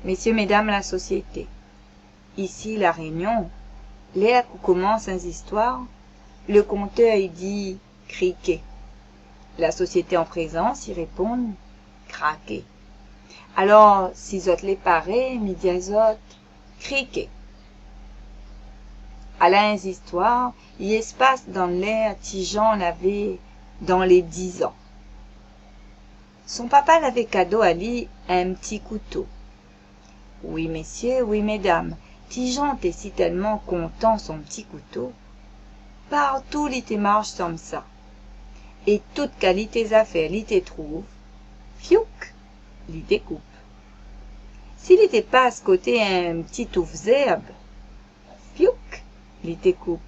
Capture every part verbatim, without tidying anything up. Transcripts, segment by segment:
Mésyé, médam la sosiété, isi La Rényon, lèr k'ou komans in zistoir, le kontèr i di : « Kriké. » La sosiété an prézans i réponn : « Kraké. » Alor, si zot lé paré, mi di azot : « Kriké. » Ala in zistoir i éspas dan lèr Ti Jan lavé dan lé diz an. Son papa lavé kado ali in ti kouto. Wi mésyé, wi médam, Ti Jan té sitèlman kontan son ti kouto. Partou li té marsh sanm sa. É tout kalité zafèr li té trouv, fiouk, li té koup. Si li té pas koté in ti touf zèrb, fiouk, li té koup.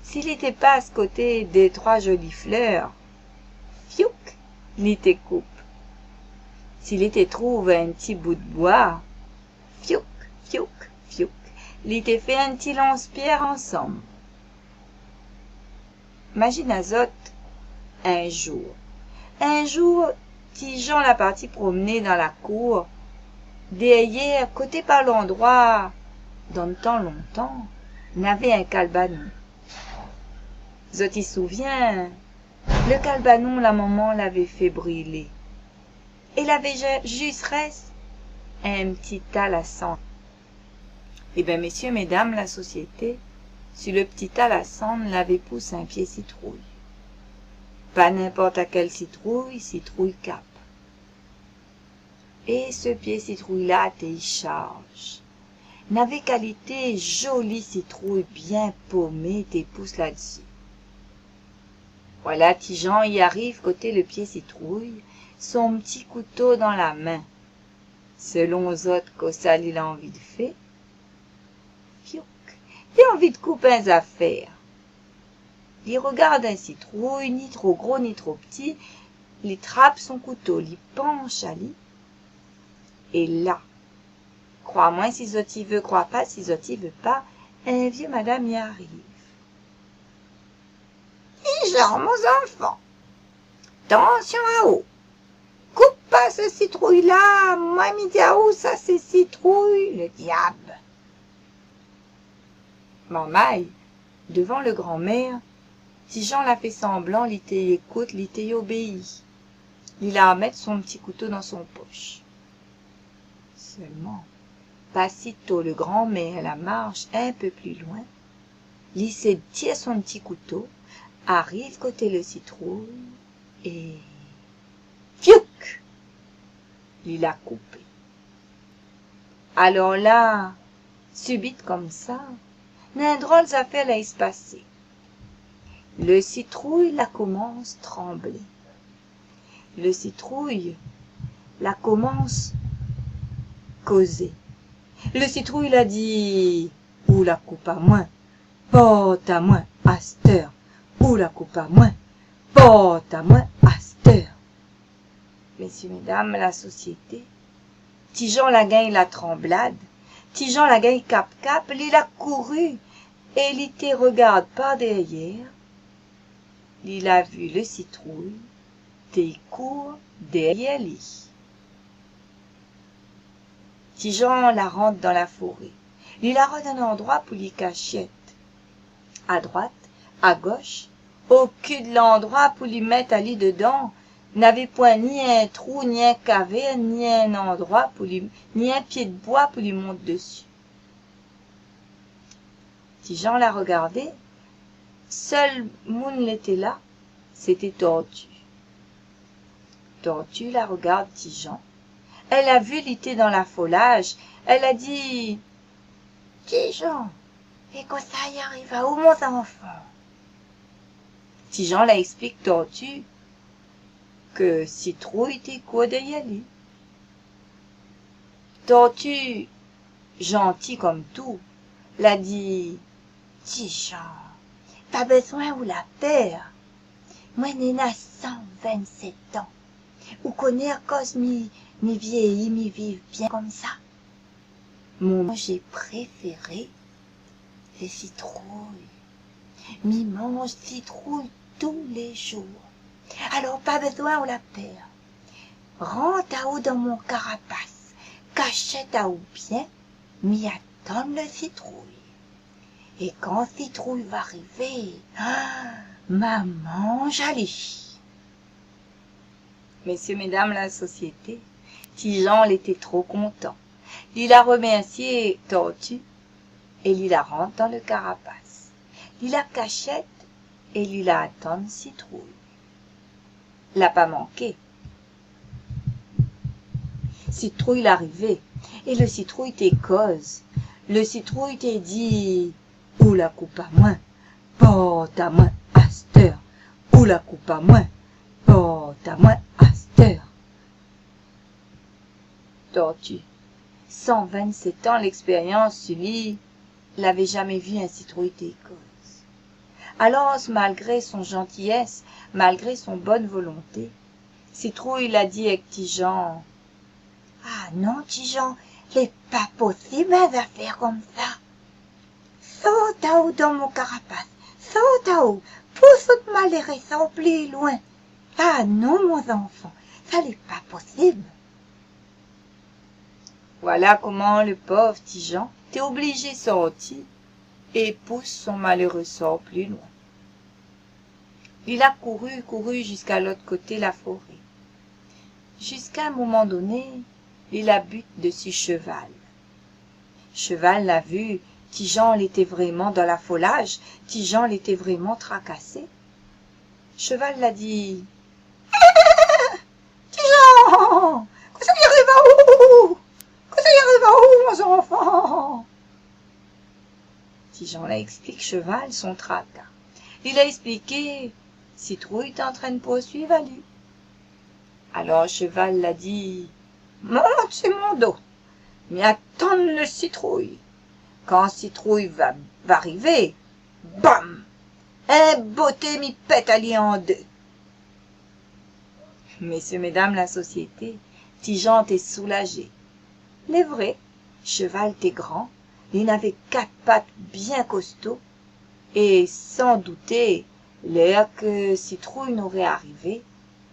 Si li té pas koté dé troi zoli flèr, fiouk, li té koup. Si li té trouv in ti bout boi, fiouk, fiouk, fiouk, li té fé in ti lans-pièr ansanm. Mazine azot in zour. In zour, Ti Jan la parti promné dan la kour. Dèryèr, koté par landroi, dan tan lontan, navé in kalbanon. Zot i souvien, le kalbanon la momon lavé fé brilé. É lavé ja-, zis rès in ti ta la sann. Ében, mésyé, médam la sosiété, si le ti ta la sann lavé pous in pié sitrouy. Pa ninport kèl sitrouy, sitrouy kap. É se pié sitrouy la té i sharz. Navé kalité zoli sitrouy bien pomé té pous ladsi. Voila Ti Jan i ariv koté le pié sitrouy, son ti kouto dan la min. Selon zot, kosa li la anvi de fé ? Fiouk, li anvi de koup in zafèr. Li rogard in sitrouy, ni tro gro, ni tro pti. Li trap son kouto, li pansh ali. É la, kroi amoin si zot i vé, kroi pa si zot i vé pa, in vié madam i ariv. Ti Jan, mon zanfan, tansion aou. Koup pa se sitrouy la, moin mi di aou, sa sé sitrouy le diab. Marmay, dovan le granmèr, Ti Jan la fé sanblan li té i ékout, li té i obéi. Li la armèt son ti kouto dan son posh. Sèlman, pa sito le granmèr la marsh in pé pli loin, li sé tir son ti kouto, ariv koté le sitrouy é fiouk ! Li la koupé. Alor la, sibit konmsa, néna in drol zafèr la i spasé. Le sitrouy la komans tranblé. Le sitrouy la komans kozé. Le sitrouy la di : « Ou la koup amoin, port amoin astèr. Ou la koup amoin, port amoin astèr. » Mésyé, médam, la sosiété, Ti Jan la gingn la tranblad, Ti Jan la gingn kap-kap, li la kouri é li té rogard par dèryèr, li la vi le sitrouy té i kour dèryèr li. Ti Jan la rant dan la foré. Li la rod in landroi pou li kashièt. A droit, a gosh, okin landroi pou li mèt ali dedan. Navé poin ni in trou, ni in kavèrn, ni in landroi pou li, ni in pié de boi pou li mont desi. Ti Jan la rogardé, sèl moun lété la, sété Torti. Torti la rogard Ti Jan. Èl la vi li té dan la folaz, èl la di : « Ti Jan, é kosa i ariv aou, mon zanfan ? » Ti Jan la éksplik Torti ke sitrouy té i kour dèryèr li. Torti, zanti konm tou, la di : « Ti Jan, pa bezoin ou la pèr. Moin néna san vinn-sèt an. Ou koné akoz mi, mi viéyi, mi viv bien konmsa ? Mon manzé préféré, sé sitrouy. Mi manz sitrouy tou lé zour. Alor, pa bezoin ou la pèr. Rant aou dan mon karapas. Kashèt aou bien, mi atann le sitrouy. É kan sitrouy va arivé, ah, ma manz ali. Mésyé, médam la sosiété, Ti Jan lété tro kontan. Li la remèrsié torti é li la rant dan le karapas. Li la kashèt é li la atann sitrouy. La pa manké. Sitrouy la arivé, é le sitrouy té koz. Le sitrouy té di : « Ou la koup amoin, port amoin astèr. Ou la koup amoin, port amoin astèr. » Torti, san vinn-sèt an lékspérians su li, lavé zamé vi in sitrouy té koz. Alor, malgré son zantiyès, malgré son bone volonté, sitrouy la di èk Ti Jan : « Ah non, Ti Jan, lé pa posib in zafèr konmsa. Sort aou dan mon karapas, sort aou, pous out maléré sort pli loin. Ah non, mon zanfan, sa lé pa posib. » Voila koman le pov Ti Jan té oblizé sorti é pous son maléré sort pli loin. Li la kouri, kouri ziska lot koté la foré. Ziska in moman doné, li la but dési sheval. Sheval la vi Ti Jan lété vréman dan la folaz, Ti Jan lété vréman trakasé. Sheval la di : « Ti Jan, kosa i ariv aou ? Kosa i ariv aou, mon zanfan ? » Ti Jan la éksplik sheval son traka. Li la éksplik sitrouy té antrinn poursuiv ali. Alor sheval la di : « Mont si mon do, mi atann le sitrouy. Kan sitrouy va, va arivé, bam ! In boté mi pèt ali an dé. » Mésyé, médam la sosiété, Ti Jan té soulazé. Lé vré, sheval té gran, li navé kat pat bien kosto, é san douté, lèr ke sitrouy noré arivé,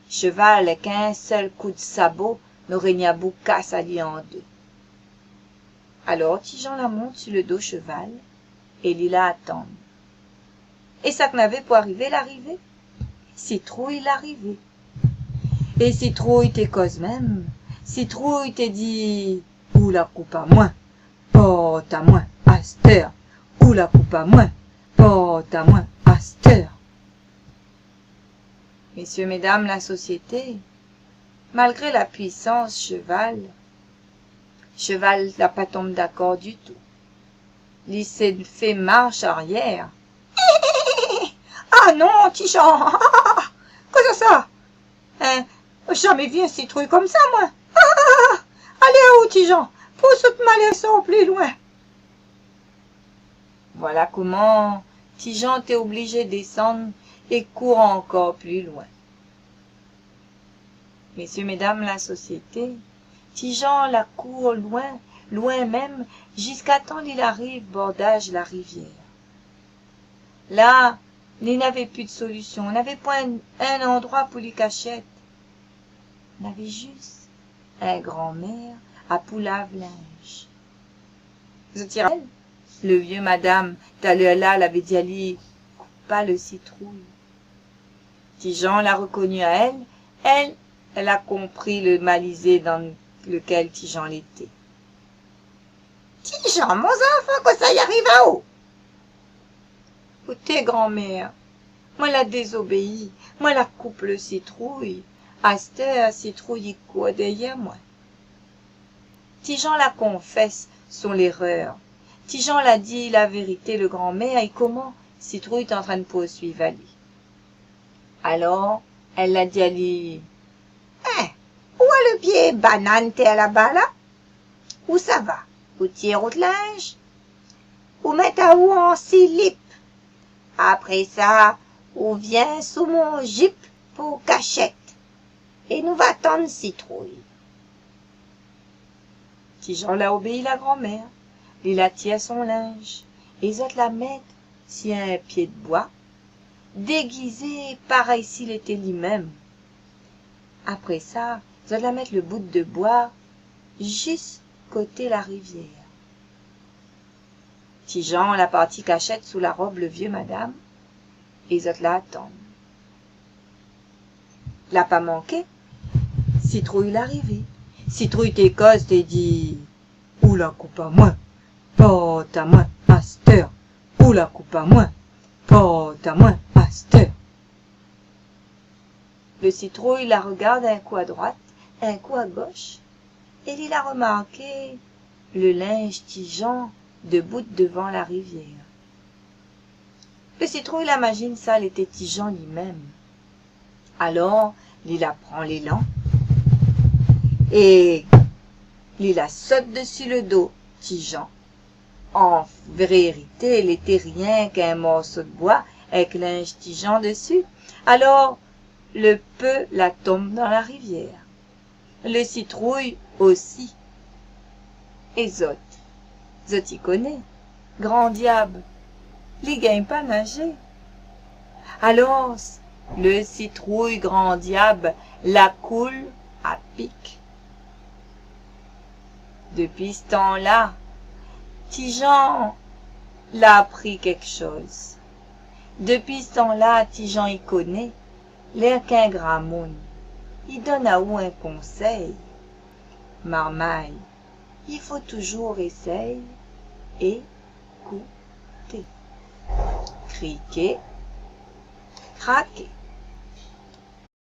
sheval èk in sèl kou d'sabo noré ni abou kas ali an dé. Alor Ti Jan la mont si le do sheval é li la atann. É sak navé pou arivé la arivé. Sitrouy la arivé. É sitrouy té koz mèm. Sitrouy té di : « Ou la koup amoin, port amoin astèr. Ou la koup amoin, port amoin astèr. » Mésyé, médam la sosiété, malgré la puisans sheval, sheval la pa tonm dakor ditou. Li sé fé marsh aryèr. « Ah non, Ti Jan, ah, ah, ah, kosa sa ? Hein, zamé vi in sitrouy konmsa, moin. Ah, ah, ah, ah. Alé aou, Ti Jan, pous out maléré sort pli loin. » Voila koman Ti Jan té oblizé désann é kour ankor pli loin. Mésyé, médam la sosiété, Ti Jan la kour loin, loin mèm, ziska tan li la ariv bordaz la rivièr. La, li navé pi d'solisyon, navé poin in landroi pou li kashèt. Navé zis in granmèr apou lav linz. Zot i rapèl, le vié madam talèr la, lavé di ali : « Koup pa le sitrouy. » Ti Jan la rekoni aèl, èl, èl la konpri le malizé dan lekèl Ti Jan lété. « Ti Jan, mon zanfan, kosa i ariv aou ? » « Oté, granmèr, moin la dézobéi, moin la koup le sitrouy. Astèr, sitrouy i kour dèryèr moin. » Ti Jan la konfès son lérèr. Ti Jan la di la vérité le granmèr é koman sitrouy té antrinn poursuiv ali. Alor, èl la di ali : « Hein, ou oi le pié banann tèr laba la ? Ou sava, ou tir out linz, ou mèt aou an silip. Apré sa, ou vien sou mon zip pou kashèt. É nou va atann sitrouy. » Ti Jan la obéi la granmèr. Li la tir son linz é zot la mèt si in pié d'boi, dégizé parèy si lété li mèm. Apré sa, zot la mèt le bout de boi zis koté la rivièr. Ti Jan la parti kashèt sou la rob le vié madam, é zot la atann. La pa manké, Sitrouy la arivé. Sitrouy té koz, té di : « Ou la koup amoin, port amoin astèr. Ou la koup amoin, port amoin astèr. » Le Sitrouy la rogard in kou a droit, in kou a gosh, é li la romarké le linz Ti Jan debout dovan la rivièr. Le Sitrouy la mazine sa lété Ti Jan li mèm. Alor, li la pran lélan é li la sot desi le do Ti Jan. An vérité, lété rienk in morso d'boi èk linz Ti Jan desi. Alor, le pe la tonm dan la rivièr. Le Sitrouy osi. É zot, zot i koné, gran diab, li gingn pa nazé. Alor, le Sitrouy, gran diab, la koul a pik. Depi s'tan-la, Ti Jan la apri kékshoz. Depi s'tan-la, Ti Jan i koné, lèr k'in gramoun i donn aou in konsèy, marmay, i fo touzour éséy ékouté. Kriké, kraké.